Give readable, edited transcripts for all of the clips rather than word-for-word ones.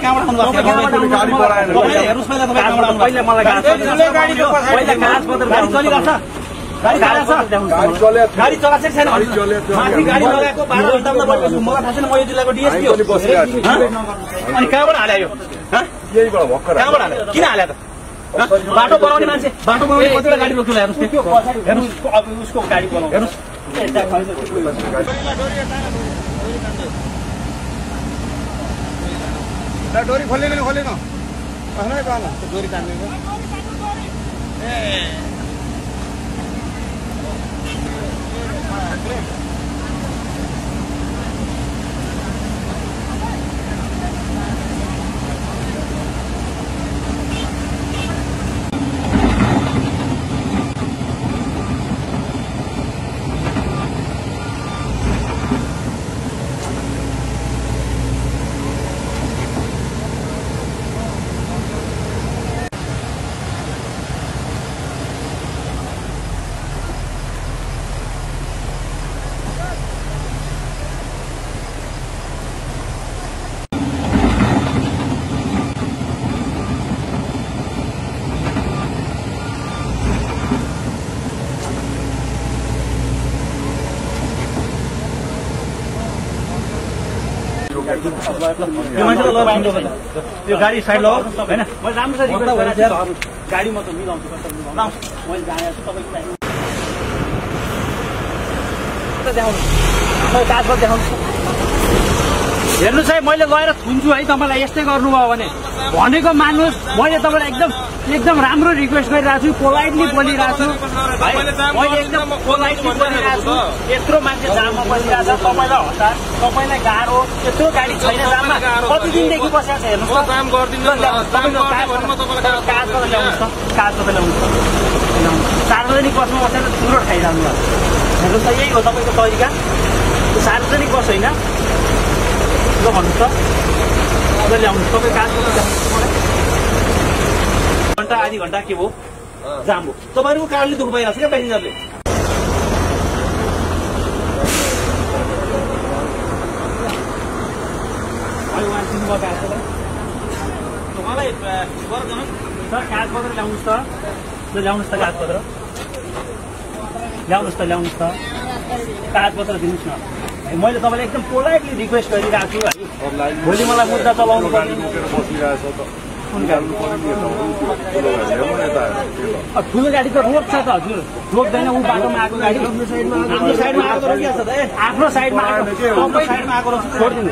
कहाँबाट आउनु भएको गाडी बढाएन हेर्नुस् पहिला तपाईँ कहाँबाट आउनु पहिला मलाई गाडी चलिरहेछ गाडी चलाएको छैन माथि गाडी लगाएको 12 घण्टामा बढेको मलाई थाहा छैन म यो जिल्लाको डिएसपी हो अनि कहाँबाट हाल्यो यो यहीबाट भक्कर कहाँबाट हाल्यो किन हाल्यो त बाटो बनाउने मान्छे बाटो बनाउने कतिवटा गाडी रोक्यो हेर्नुस् उसको गाडी बनाउनु हेर्नुस् डोरी खोलेन डोरी तान्ने यो गाडी साइड लगाऊ हैन मैले राम्रोसँग रिक्वेस्ट गरेको छु गाडी म त मिलाउँछु मैले जाने छु तपाईको हेर्नुस् है मैले गएर थुन्छु है तपाईलाई यस्तै गर्नुभयो भने भनेको मान्नुस् मैले तपाईलाई एकदम राम्रो रिक्वेस्ट गरिरहेको छु पोलाइटली बोलिरहेको छु मैले एकदम पोलाइटली बोलिरहेको छु यत्रो मान्छे जाममा बसिरहेको छ तपाईलाई हतार तपाईलाई गाह्रो यत्रो गाडी छैन जाममा कति दिनदेखि बसेको छ हेर्नुस् काम सार्वजनिक बसमा बसेर ठुलो खाइरहनु हेर्नुहोस् त यही हो तपाईँको तरिका सार्वजनिक बस होइन ल भन्नुहोस् त मजाले आउनुहोस् तपाईँ काज घन्टा आधी घन्टा के भयो जाम हो तपाईँहरूको कारणले दुःख पाइरहेको छ क्या पेसेन्जरले उहाँलाई कागजपत्र ल्याउनुहोस् त ल्याउनुहोस् त कागजपत्र ल्याउनुहोस् त कागजपत्र दिनुहोस् न मैले तपाईँलाई एकदम पोलाइटली रिक्वेस्ट गरिरहेको छु है भोलि मलाई मुद्दा चलाउनु पर्ने ठुलो गाडी त रोक्छ त हजुर रोक्दैन ऊ बाटोमा आएको गाडी आफ्नो साइडमा आएको रोकिहाल्छ त आफ्नो साइडमा आएको छोडिदिनु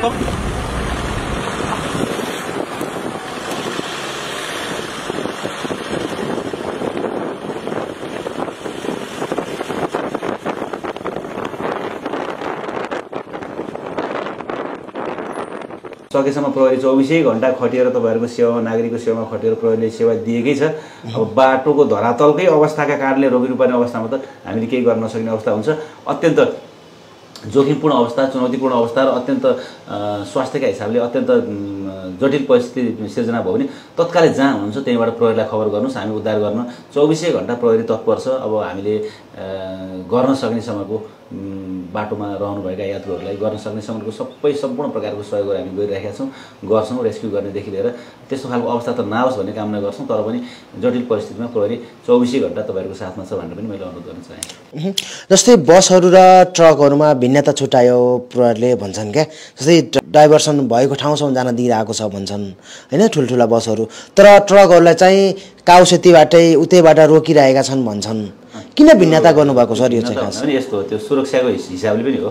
सकेसम्म प्रहरी 24 घण्टा खटिएर तपाईहरुको सेवा नागरिकको सेवामा खटिएर प्रहरीले सेवा दिएकै छ अब बाटोको धरातलकै अवस्थाका कारणले रोकिनुपर्ने अवस्थामा त हामीले केही गर्न नसक्ने अवस्था हुन्छ अत्यन्त जोखिमपूर्ण अवस्था चुनौतीपूर्ण अवस्था र अत्यन्त स्वास्थ्यका हिसाबले अत्यन्त जटिल परिस्थिति सिर्जना भयो भने तत्कालै जहाँ हुनुहुन्छ त्यहीबाट प्रहरीलाई खबर गर्नुस् हामी उद्धार गर्न 24 घण्टा प्रहरी तत्पर छ अब हामीले गर्न सक्ने समयको बाटोमा रहनुभएका यात्रुहरूलाई गर्न सक्ने समयको सम्पूर्ण प्रकारको सहयोग हामी गरिरहेका छौं गर्छौं रेस्क्यु गर्नेदेखि लिएर त्यस्तो खालको अवस्था त नआओस् भन्ने कामना गर्छौं तर पनि जटिल परिस्थितिमा प्रहरी 24 घण्टा तपाईहरुको साथमा छ भनेर पनि मैले अनुरोध गर्न चाहे। जस्तै बसहरु र ट्रकहरुमा भिन्नता छुटायो प्रहरीले भन्छन् के जस्तै डाइभर्सन भएको ठाउँसम्म जान दिइरहेको छ भन्छन् हैन ठुलठुला बसहरु तर ट्रकहरुलाई चाहिँ काउसेतीबाटै उतैबाट रोकिरहेका छन् भन्छन् किन भिन्नता गर्नुभएको छ यो चाहिँ खास अनि यस्तो त्यो सुरक्षाको हिसाबले पनि हो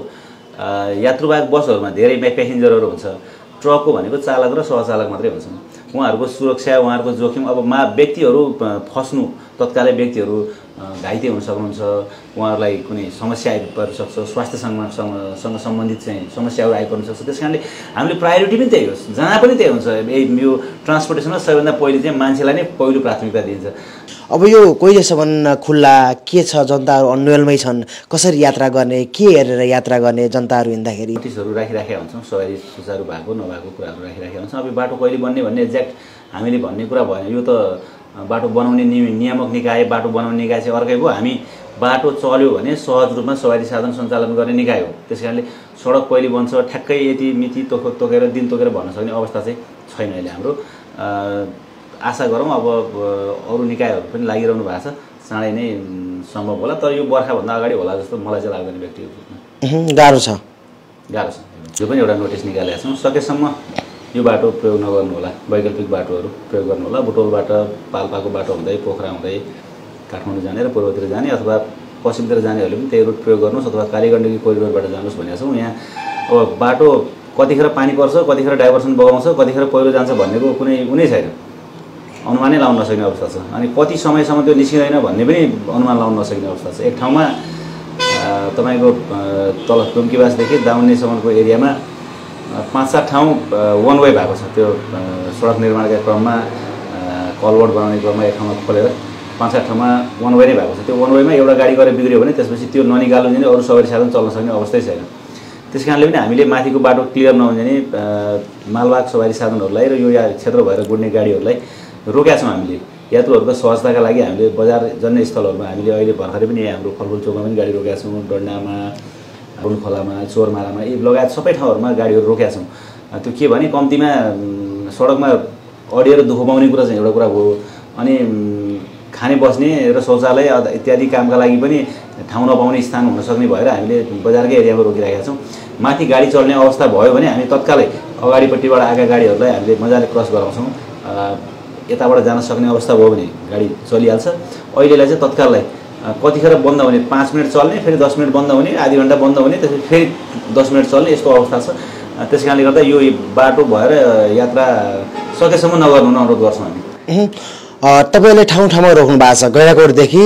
यात्रुवाहक बसहरुमा धेरै प्यासेन्जरहरु हुन्छ ट्रकको भनेको चालक र सहचालक मात्रै हुन्छन् उहाँहरुको सुरक्षा उहाँहरुको जोखिम अब व्यक्तिहरु फस्नु तत्कालै व्यक्तिहरु घाइते हुन सक्नुहुन्छ उहाँहरुलाई कुनै समस्या आइपर्न सक्छ स्वास्थ्यसँग सम्बन्धित चाहिँ समस्याहरु आइपर्न सक्छ त्यसकारणले हामीले प्रायोरिटी पनि त्यही हो जहाँ पनि त्यही हुन्छ यो ट्रान्सपोर्टेसनमा सबैभन्दा पहिले चाहिँ मान्छेलाई नै पहिलो प्राथमिकता दिन्छ। अब यो कहिलेसम्म खुल्ला के छ जनताहरु अन्वेलमै छन् कसरी यात्रा गर्ने के हेरेर यात्रा गर्ने जनताहरु हिँड्दाखेरि नोटिसहरु राखिराखेका हुन्छौं सवारी सुचारु भएको नभएको कुराहरु राखिराखेका हुन्छौं अब बाटो कहिले बन्ने भन्ने एक्ज्याक्ट हामीले भन्ने कुरा भएन यो त बाटो बनाउने नियामक निकाय बाटो बनाउने निकाय चाहिँ अर्कै हो हामी बाटो चल्यो भने सहज रूपमा सवारी साधन सञ्चालन गर्ने निकाय हो त्यसकारणले सडक कहिले बन्छ ठ्याक्कै यति मिति तोकेर दिन तोकेर भन्न सक्ने अवस्था चाहिँ छैन अहिले हाम्रो। आशा गरौँ अब अरू निकायहरू पनि लागिरहनु भएको छ, चाँडै नै सम्भव होला, तर यो बर्खाभन्दा अगाडि होला जस्तो मलाई चाहिँ लाग्दैन व्यक्तिगत रूपमा। गाह्रो छ। यो पनि एउटा नोटिस निकालेका छौँ, सकेसम्म यो बाटो प्रयोग नगर्नु होला, वैकल्पिक बाटोहरू प्रयोग गर्नु होला। बुटोलबाट पाल्पाको बाटो हुँदै पोखरा हुँदै काठमाडौँ जाने र पूर्वतिर जाने अथवा पश्चिमतिर जानेहरूले पनि त्यही रुट प्रयोग गर्नुहोस् अथवा कालीगण्डकी कोरिडोरबाट जानुहोस् भनेका छौँ। यहाँ अब बाटो कतिखेर पानी पर्छ, कतिखेर डाइभर्सन बगाउँछ, कतिखेर पहिरो जान्छ भन्नेको कुनै छैन, अनुमानै लाउन नसक्ने अवस्था छ। अनि कति समयसम्म त्यो निस्किँदैन भन्ने पनि अनुमान लाउन नसक्ने अवस्था छ। एक ठाउँमा तपाईँको तल डुम्कीवासदेखि दाउन्नेसम्मको एरियामा 5-7 ठाउँ वान वे भएको छ। त्यो सडक निर्माणका क्रममा कलवर्ट बनाउने क्रममा एक ठाउँमा खोलेर 5-7 ठाउँमा वान वे नै भएको छ। त्यो वान वेमा एउटा गाडी गरेर बिग्रियो भने त्यसपछि त्यो ननिकाल्नु अरू सवारी साधन चल्न सक्ने अवस्थै छैन। त्यस कारणले पनि हामीले माथिको बाटो क्लियर नहुने मालवाहक सवारी साधनहरूलाई र यो क्षेत्र भएर गुड्ने गाडीहरूलाई रोकेका छौँ। हामीले यात्रुहरूको सहजताका लागि हामीले बजार जन्य स्थलहरूमा हामीले अहिले भर्खरै पनि हाम्रो फलफुल चोकमा पनि गाडी रोकेका छौँ, डन्डामा, खोलामा, चोरमारामा, यी लगायत सबै ठाउँहरूमा गाडीहरू रोकेका छौँ। त्यो के भने कम्तीमा सडकमा अडिएर दुःख पाउने कुरा चाहिँ एउटा कुरा हो। अनि खाने बस्ने र शौचालय इत्यादि कामका लागि पनि ठाउँ नपाउने स्थान हुन सक्ने भएर हामीले बजारकै एरियामा रोकिरहेका छौँ। माथि गाडी चल्ने अवस्था भयो भने हामी तत्कालै अगाडिपट्टिबाट आएका गाडीहरूलाई हामीले मजाले क्रस गराउँछौँ। यताबाट जान सक्ने अवस्था भयो भने गाडी चलिहाल्छ। अहिलेलाई चाहिँ तत्कालै कतिखेर बन्द हुने, 5 मिनट चल्ने, फेरि 10 मिनट बन्द हुने, आधी घन्टा बन्द हुने, त्यसपछि फेरि 10 मिनट चल्ने, यस्तो अवस्था छ। त्यस कारणले गर्दा यो बाटो भएर यात्रा सकेसम्म नगर्नु अनुरोध गर्छौँ हामी। तपाईँले ठाउँ ठाउँमा रोक्नु भएको छ, गैराकोटदेखि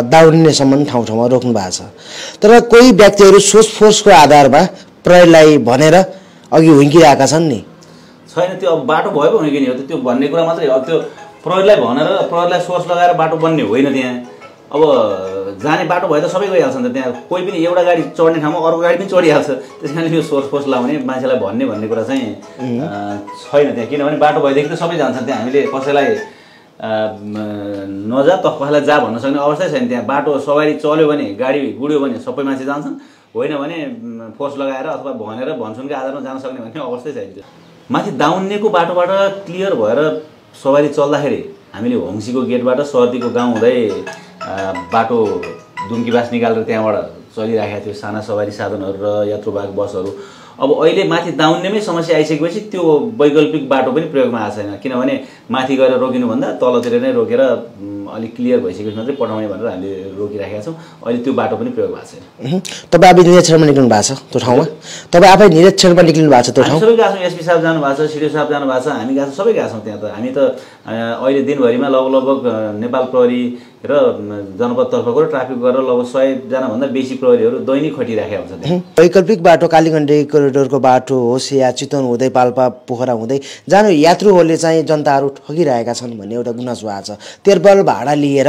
दाउन्नेसम्म ठाउँ ठाउँमा रोक्नु भएको छ। तर कोही व्यक्तिहरू सोचफोर्सको आधारमा प्रहरीलाई भनेर अघि हुर्किरहेका छन् नि। छैन, त्यो अब बाटो भयो भने के नि हो त्यो भन्ने कुरा मात्रै हो। त्यो प्रहरीलाई भनेर प्रहरीलाई सोर्स लगाएर बाटो बन्ने होइन। त्यहाँ अब जाने बाटो भए त सबै गइहाल्छ नि त। त्यहाँ कोही पनि एउटा गाडी चढ्ने ठाउँमा अर्को गाडी पनि चढिहाल्छ। त्यस कारणले यो सोर्स फोर्स लाउने मान्छेलाई भन्ने कुरा चाहिँ छैन त्यहाँ। किनभने बाटो भएदेखि त सबै जान्छन् त्यहाँ। हामीले कसैलाई नजा त कसैलाई जा भन्न सक्ने अवस्थै छैन त्यहाँ। बाटो सवारी चल्यो भने, गाडी गुड्यो भने सबै मान्छे जान्छन्, होइन भने फोर्स लगाएर अथवा भनेर भन्छुनका आधारमा जान सक्ने भन्ने अवस्थै छैन। त्यो माथि दाउन्नेको बाटोबाट क्लियर भएर सवारी चल्दाखेरि हामीले होङ्सीको गेटबाट सर्दीको गाउँ हुँदै बाटो दुम्कीवास निकालेर त्यहाँबाट चलिराखेका थियो साना सवारी साधनहरू र यात्रुवाहक बसहरू। अब अहिले माथि दाउन्नेमै समस्या आइसकेपछि त्यो वैकल्पिक बाटो पनि प्रयोगमा आएको छैन। किनभने माथि गएर रोकिनुभन्दा तलतिर नै रोकेर अलिक क्लियर भइसकेपछि मात्रै पठाउने भनेर हामीले रोकिराखेका छौँ। अहिले त्यो बाटो पनि प्रयोग भएको छैन। तपाईँ आफै निरीक्षणमा निक्लिनु भएको छ त्यो ठाउँमा? तपाईँ आफै निरीक्षणमा निक्लिनु भएको छ त्यो ठाउँ? सबै गएको छौँ। एसपी साहब जानु भएको छ, सिडिओ साहब जानु भएको छ, हामी गएको छौँ, सबै गएको छौँ त्यहाँ। त हामी त अहिले दिनभरिमा लगभग नेपाल प्रहरी र जनपदतर्फको र ट्राफिक गरेर लगभग 100 जनाभन्दा बेसी प्रहरीहरू दैनिक खटिराखेका हुन्छ त्यहाँ। वैकल्पिक बाटो कालीगण्डकी कोरिडोरको बाटो होस् या चितवन हुँदै पाल्पा पोखरा हुँदै जानु यात्रुहरूले चाहिँ जनताहरू ठगिरहेका छन् भन्ने एउटा गुनासो आएको छ। तेरबल भाडा लिएर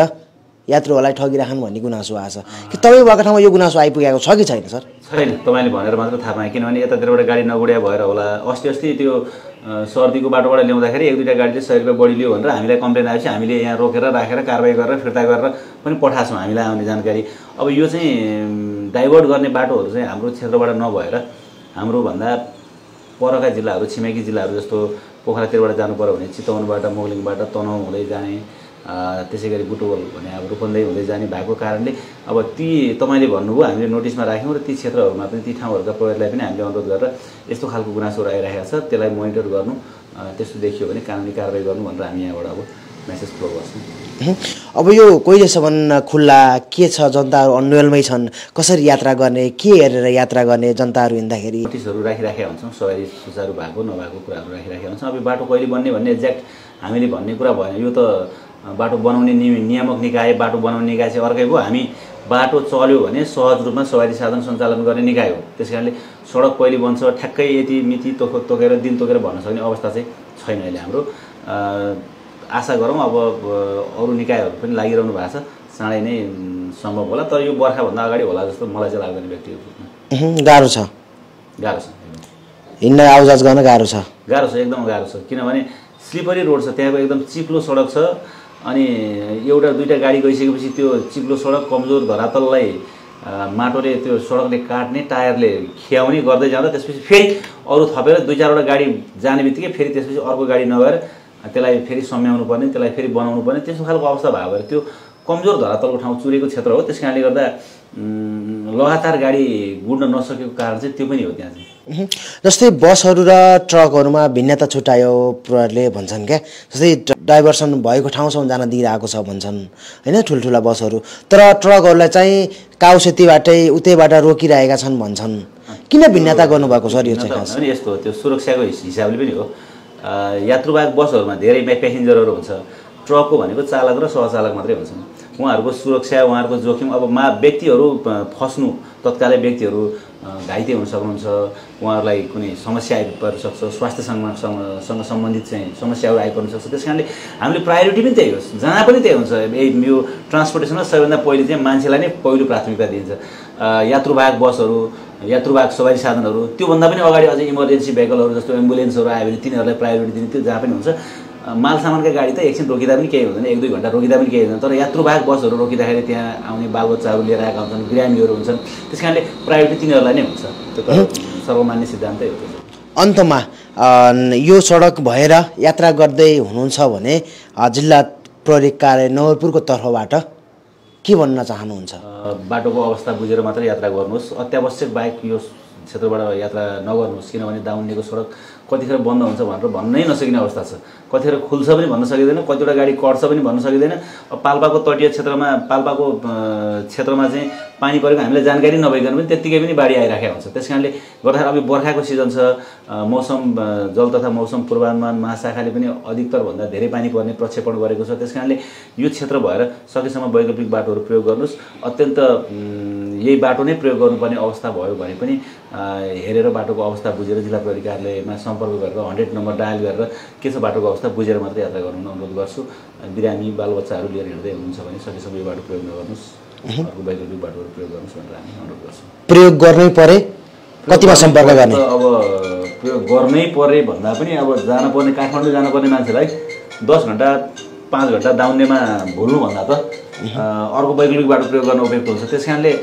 यात्रुहरूलाई ठगिराखन् भन्ने गुनासो आएको छ कि तपाईँ भएको ठाउँमा यो गुनासो आइपुगेको छ कि छैन सर? छैन, तपाईँले भनेर मात्र थाहा पाएँ। किनभने यतातिरबाट गाडी नगुड्या भएर होला। अस्ति त्यो सर्दीको बाटोबाट ल्याउँदाखेरि 1-2टा गाडीले 100 रुपियाँ बढी लियो भनेर हामीलाई कम्प्लेन आएपछि हामीले यहाँ रोकेर राखेर कारबाही गरेर फिर्ता गरेर पनि पठाएको छौँ हामीलाई आउने जानकारी। अब यो चाहिँ डाइभर्ट गर्ने बाटोहरू चाहिँ हाम्रो क्षेत्रबाट नभएर हाम्रोभन्दा परका जिल्लाहरू, छिमेकी जिल्लाहरू जस्तो पोखरातिरबाट जानु पर्यो भने चितवनबाट, मोगलिङबाट तनहुँ हुँदै जाने, त्यसै गरी बुटोल भने अब रूपन्देही हुँदै जाने भएको कारणले अब ती तपाईँले भन्नुभयो हामीले नोटिसमा राख्यौँ र ती क्षेत्रहरूमा पनि ती ठाउँहरूका प्रहरीलाई पनि हामीले अनुरोध गरेर यस्तो खालको गुनासोहरू आइरहेको छ, त्यसलाई मोनिटर गर्नु, त्यस्तो देखियो भने कानुनी कारबाही गर्नु भनेर हामी यहाँबाट अब मेसेज फ्लो गर्छौँ। अब यो कहिलेसम्म खुल्ला के छ? जनताहरू अन्वेलमै छन्, कसरी यात्रा गर्ने, के हेरेर यात्रा गर्ने जनताहरू हिँड्दाखेरि? नोटिसहरू राखिराखेका हुन्छौँ, सवारी सुचारू भएको नभएको कुराहरू राखिराखेका हुन्छौँ। अब बाटो कहिले बन्ने भन्ने एक्ज्याक्ट हामीले भन्ने कुरा भएन। यो त बाटो बनाउने नियामक निकाय, बाटो बनाउने निकाय चाहिँ अर्कै भयो। हामी बाटो चल्यो भने सहज रूपमा सवारी साधन सञ्चालन गर्ने निकाय हो। त्यस कारणले सडक कहिले बन्छ ठ्याक्कै यति मिति तोकेर दिन तोकेर भन्न सक्ने अवस्था चाहिँ छैन अहिले हाम्रो। आशा गरौँ अब अरू निकायहरू पनि लागिरहनु भएको छ, चाँडै नै सम्भव होला, तर यो बर्खाभन्दा अगाडि होला जस्तो मलाई चाहिँ लाग्दैन व्यक्तिगत रूपमा। गाह्रो छ, हिँड्न आउजाज गर्न गाह्रो छ, एकदम गाह्रो छ। किनभने स्लिपरी रोड छ, त्यहाँको एकदम चिप्लो सडक छ। अनि 1-2टा गाडी गइसकेपछि त्यो चिप्लो सडक कमजोर धरातललाई माटोले त्यो सडकले काट्ने टायरले खियाउने गर्दै जाँदा त्यसपछि फेरि अरू थपेर 2-4वटा गाडी जाने बित्तिकै फेरि त्यसपछि अर्को गाडी नगएर त्यसलाई फेरि सम्याउनु पर्ने त्यसलाई फेरि बनाउनु पर्ने त्यस्तो खालको अवस्था भयो भएर त्यो कमजोर धरातलको ठाउँ चुरेको क्षेत्र हो। त्यस कारणले गर्दा लगातार गाडी गुड्न नसकेको कारण चाहिँ त्यो पनि हो त्यहाँ चाहिँ। जस्तै बसहरू र ट्रकहरूमा भिन्नता छुट्यायो प्रहरीले भन्छन् क्या, जस्तै डाइभर्सन भएको ठाउँसम्म जान दिइरहेको छ भन्छन् होइन ठुल्ठुला बसहरू, तर ट्रकहरूलाई चाहिँ काउसेतीबाटै उतैबाट रोकिरहेका छन् भन्छन्। किन भिन्नता गर्नुभएको सर यो चाहिँ खास? यस्तो हो, त्यो सुरक्षाको हिसाबले पनि हो। यात्रुवाहक बसहरूमा धेरै प्यासेन्जरहरू हुन्छ, ट्रकको भनेको चालक र सहचालक मात्रै हुन्छन्। उहाँहरूको सुरक्षा उहाँहरूको जोखिम अब व्यक्तिहरू फस्नु तत्कालै व्यक्तिहरू घाइते हुन सक्नुहुन्छ, उहाँहरूलाई कुनै समस्या आइपर्न सक्छ, स्वास्थ्यसँग सम्बन्धित चाहिँ समस्याहरू आइपर्न सक्छ। त्यस कारणले हामीले प्रायोरिटी पनि त्यही हो, जहाँ पनि त्यही हुन्छ। यो ट्रान्सपोर्टेसनमा सबैभन्दा पहिले चाहिँ मान्छेलाई नै पहिलो प्राथमिकता दिइन्छ। यात्रुवाहक बसहरू, यात्रुवाहक सवारी साधनहरू, त्योभन्दा पनि अगाडि अझै इमर्जेन्सी भेहिकलहरू जस्तो एम्बुलेन्सहरू आयो भने तिनीहरूलाई प्रायोरिटी दिने, त्यो जहाँ पनि हुन्छ। माल सामानका गाडी त एकछिन रोकिँदा पनि केही हुँदैन, 1-2 घन्टा रोकिँदा पनि केही हुँदैन, तर यात्रुवाहक बसहरू रोकिँदाखेरि त्यहाँ आउने बालबच्चाहरू लिएर आएका हुन्छन्, बिरामीहरू हुन्छन्, त्यस कारणले प्रायोरिटी तिनीहरूलाई नै हुन्छ। त्यो त सर्वमान्य सिद्धान्तै हो। अन्तमा यो सडक भएर यात्रा गर्दै हुनुहुन्छ भने जिल्ला प्रहरी कार्यालय नवलपुरको तर्फबाट के भन्न चाहनुहुन्छ? बाटोको अवस्था बुझेर मात्र यात्रा गर्नुहोस्, अत्यावश्यक बाहेक यो क्षेत्रबाट यात्रा नगर्नुहोस्। किनभने दाउन्नेको सडक कतिखेर बन्द हुन्छ भनेर भन्नै नसकिने अवस्था छ, कतिखेर खुल्छ पनि भन्न सकिँदैन, कतिवटा गाडी कट्छ पनि भन्न सकिँदैन। पाल्पाको तटीय क्षेत्रमा पाल्पाको क्षेत्रमा चाहिँ पानी परेको हामीलाई जानकारी नभइकन पनि त्यत्तिकै पनि बाढी आइराखेको हुन्छ। त्यस कारणले गर्दाखेरि अब बर्खाको सिजन छ, मौसम जल तथा मौसम पूर्वानुमान महाशाखाले पनि अधिकतरभन्दा धेरै पानी पर्ने प्रक्षेपण गरेको छ। त्यस कारणले यो क्षेत्र भएर सकेसम्म वैकल्पिक बाटोहरू प्रयोग गर्नुहोस्। अत्यन्त यही बाटो नै प्रयोग गर्नुपर्ने अवस्था भयो भने पनि हेरेर बाटोको अवस्था बुझेर जिल्ला प्रहरी कार्यालयमा सम्पर्क गरेर 100 नम्बर डायल गरेर के छ बाटोको अवस्था बुझेर मात्रै यात्रा गर्नु अनुरोध गर्छु। बिरामी बालबच्चाहरू लिएर हिँड्दै हुनुहुन्छ भने सकेसम्म यो बाटो प्रयोग नगर्नुहोस्, अर्को वैकल्पिक बाटोहरू प्रयोग गर्नुहोस् भनेर हामी अनुरोध गर्छौँ। प्रयोग गर्नै परे कतिमा सम्पर्क गर्ने? अब प्रयोग गर्नै परे भन्दा पनि अब जानुपर्ने काठमाडौँ जानुपर्ने मान्छेलाई 10 घन्टा 5 घन्टा दाउन्नेमा भुल्नुभन्दा त अर्को वैकल्पिक बाटो प्रयोग गर्न उपयुक्त हुन्छ। त्यस कारणले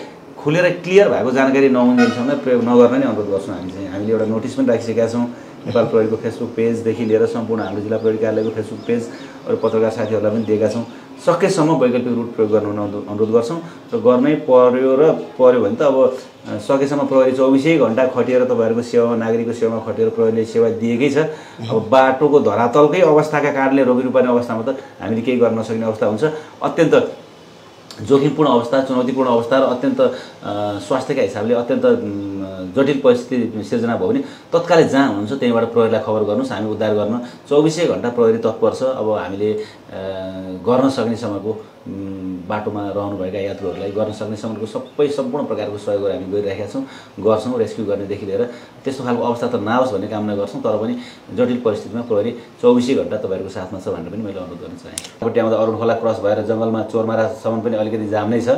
खुलेर क्लियर भएको जानकारी नहुँदैसम्म प्रयोग नगर्न नै अनुरोध गर्छौँ। हामीले एउटा नोटिस पनि राखिसकेका छौँ। नेपाल प्रहरीको फेसबुक पेजदेखि लिएर सम्पूर्ण हाम्रो जिल्ला प्रहरी कार्यालयको फेसबुक पेज अरू पत्रकार साथीहरूलाई पनि दिएका छौँ। सकेसम्म वैकल्पिक रुट प्रयोग गर्न अनुरोध गर्छौँ र गर्नै पर्यो भने त अब सकेसम्म प्रहरी 24 घन्टा खटिएर तपाईँहरूको सेवामा नागरिकको सेवामा खटिएर प्रहरीले सेवा दिएकै छ। अब बाटोको धरातलकै अवस्थाका कारणले रोकिनुपर्ने अवस्थामा त हामीले केही गर्न नसक्ने अवस्था हुन्छ। अत्यन्त जोखिमपूर्ण अवस्था, चुनौतीपूर्ण अवस्था र अत्यन्त स्वास्थ्यका हिसाबले अत्यन्त जटिल परिस्थिति सिर्जना भयो भने तत्कालै जहाँ हुनुहुन्छ त्यहीँबाट प्रहरीलाई खबर गर्नुहोस्, हामी उद्धार गर्न 24 घन्टा प्रहरी तत्पर छ। अब हामीले गर्न सक्ने समयको बाटोमा रहनुभएका यात्रुहरूलाई गर्न सक्ने समयको सम्पूर्ण प्रकारको सहयोग हामी गरिरहेका गर्छौँ। रेस्क्यु गर्नेदेखि लिएर त्यस्तो खालको अवस्था त नआओस् भन्ने कामना गर्छौँ, तर पनि जटिल परिस्थितिमा प्रहरी 24 घन्टा तपाईँहरूको साथमा छ भनेर पनि मैले अनुरोध गर्न चाहेँ। अब त्यहाँबाट अरुण खोला क्रस भएर जङ्गलमा चोरमारासम्म पनि अलिकति जाम नै छ।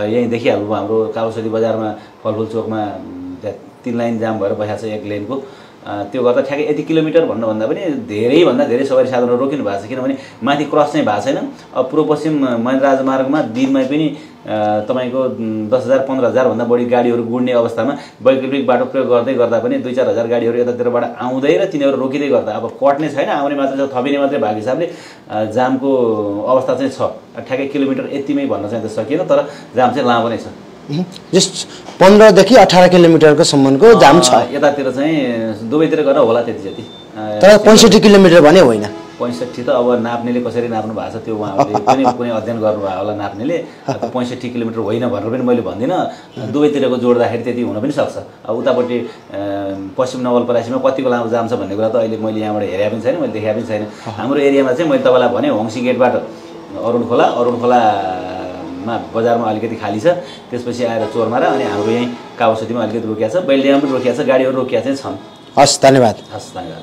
यहीँ देखिहाल्नु हाम्रो काउसदी बजारमा फलफुल चोकमा 3 लाइन जाम भएर बसेको छ 1 लेनको। त्यो गर्दा ठ्याक्कै यति किलोमिटर भन्नुभन्दा पनि धेरैभन्दा धेरै सवारी साधनहरू रोकिनु भएको छ, किनभने माथि क्रस चाहिँ भएको छैन। अब पूर्व पश्चिम महेन्द्र राजमार्गमा दिनमा पनि तपाईँको 10,000 15,000 भन्दा बढी गाडीहरू गुड्ने अवस्थामा वैकल्पिक बाटो प्रयोग गर्दै गर्दा पनि 2-4 हजार गाडीहरू यतातिरबाट आउँदै र तिनीहरू रोकिँदै गर्दा अब कट्ने छैन, आउने मात्रै छ, थपिने मात्रै भएको हिसाबले जामको अवस्था चाहिँ छ। ठ्याक्कै किलोमिटर यतिमै भन्न चाहिँ त सकिएन, तर जाम चाहिँ लामो नै छ। जस्ट 15 देखि 18 किलोमिटरको सम्मको जाम छ। यतातिर चाहिँ दुवैतिर गरेर होला त्यति जति, तर 65 किलोमिटर भने होइन। 65 त अब नाप्नेले कसरी नाप्नु भएको छ त्यो उहाँहरूले कुनै अध्ययन गर्नुभयो होला नाप्नेले। 65 किलोमिटर होइन भनेर पनि मैले भन्दिनँ, दुवैतिरको जोड्दाखेरि त्यति हुन पनि सक्छ। अब उतापट्टि पश्चिम नवलपरासीमा कतिको लामो जाम छ भन्ने कुरा त अहिले मैले यहाँबाट हेरेको पनि छैन, मैले देखाएको पनि छैन। हाम्रो एरियामा चाहिँ मैले तपाईँलाई भने होङसी गेटबाट अरुण खोलामा बजारमा अलिकति खाली छ, त्यसपछि आएर चोरमारा अनि हाम्रो यहीँ काउसदीमा अलिकति रोकिएको छ, बेलडियामा पनि रोकिएको छ, गाडीहरू रोकिएको चाहिँ छन्। हस्, धन्यवाद। हस्, धन्यवाद।